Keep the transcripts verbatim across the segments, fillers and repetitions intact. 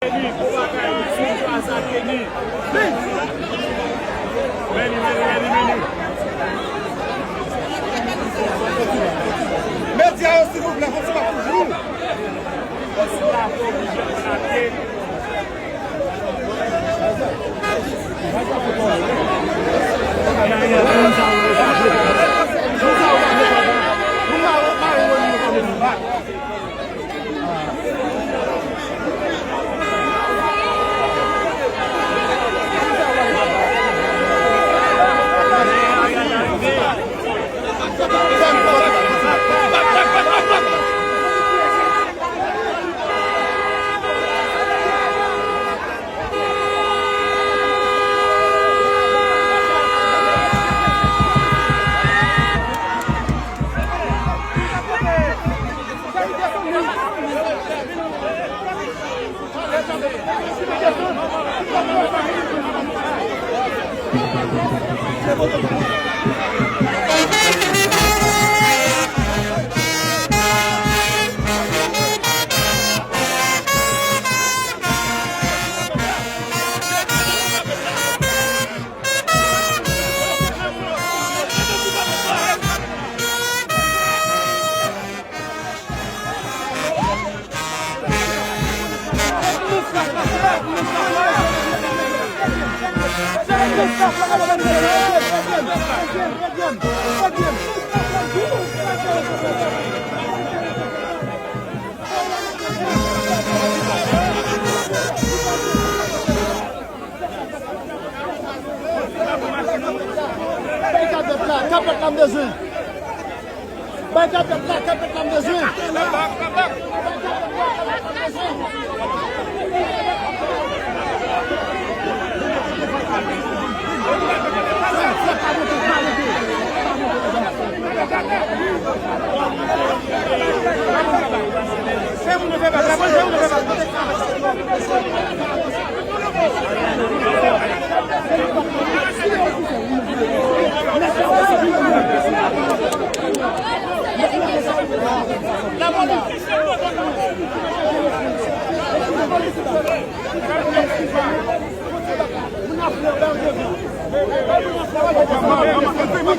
Kenny, bon bagay, Kenny, Kenny. Vini, vini, vini, vini. Medya yo, silvouplè, fò ti pa toujou. Fò ti pa toujou. Bay kapèt la, kapèt la m bezwen. Bay kapèt la, kapèt la m bezwen.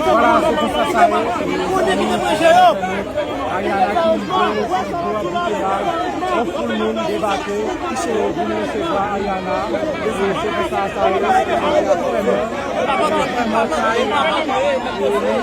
Vwala, se konsa sa ye. Ariana ki rive, resi gwo anpil la. Yon foul moun debake, ki se vin resevwa Ariana. E se konsa sa ye. Ariana fèmen. Ariana fèmen.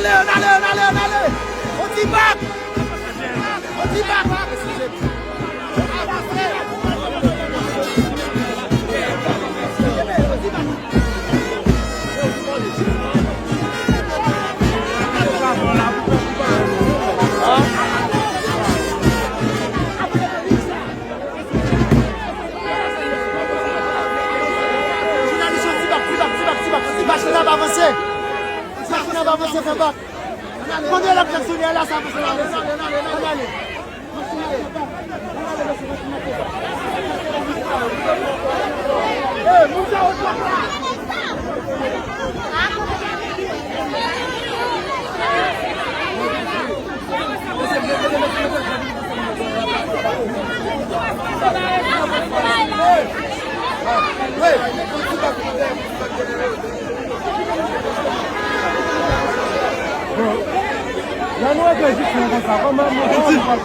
Ann ale, ann ale, ann ale! On ti bak! On ti bak! Jounalis yo, ti bak, ti bak, ti bak, ti bak. Machin nan pa avanse. Machin nan pa avanse, fè bak. Kote lòt nèg sou dèyè la, sa avanse, pa avanse. Ann ale. Hey, moun sa yo, Lè nou rete jis konsa, kòman nou fè?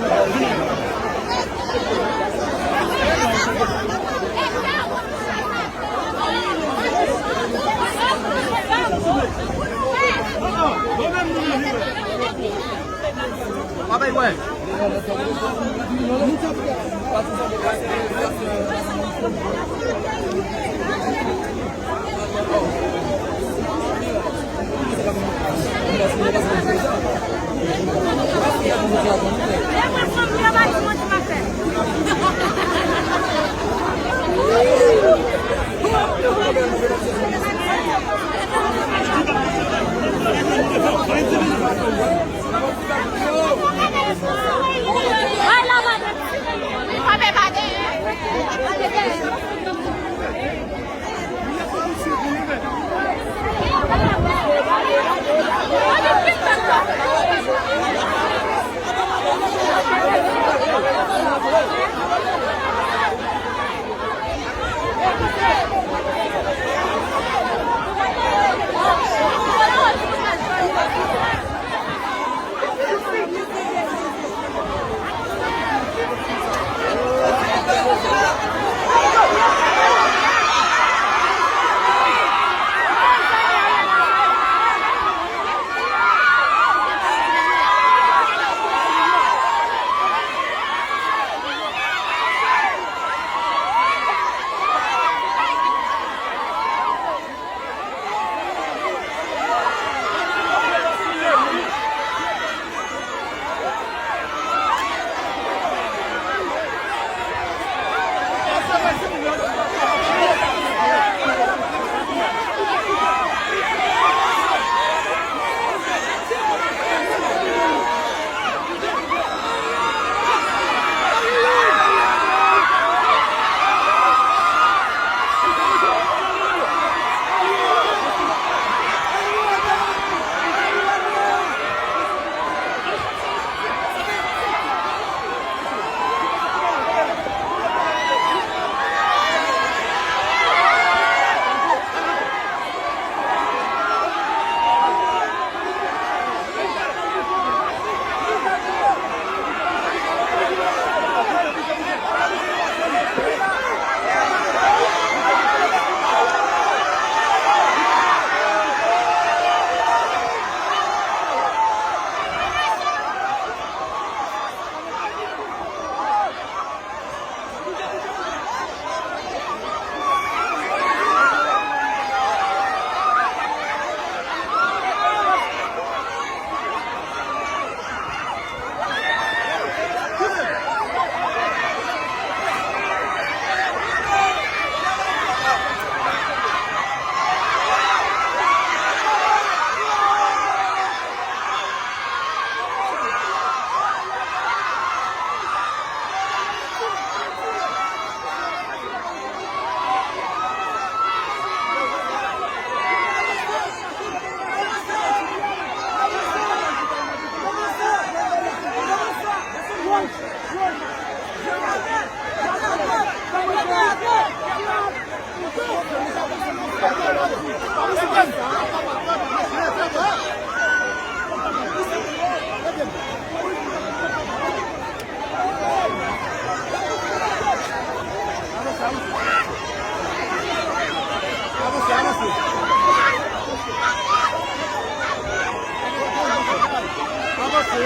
Fò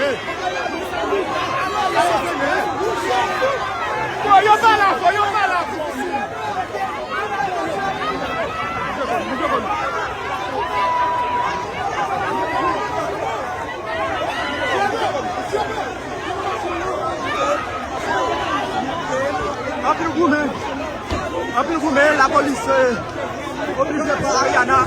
yo pa la, fò yo pa la. Anpil goumen. Anpil goumen, lapolis, eh, oblije pran Ariana.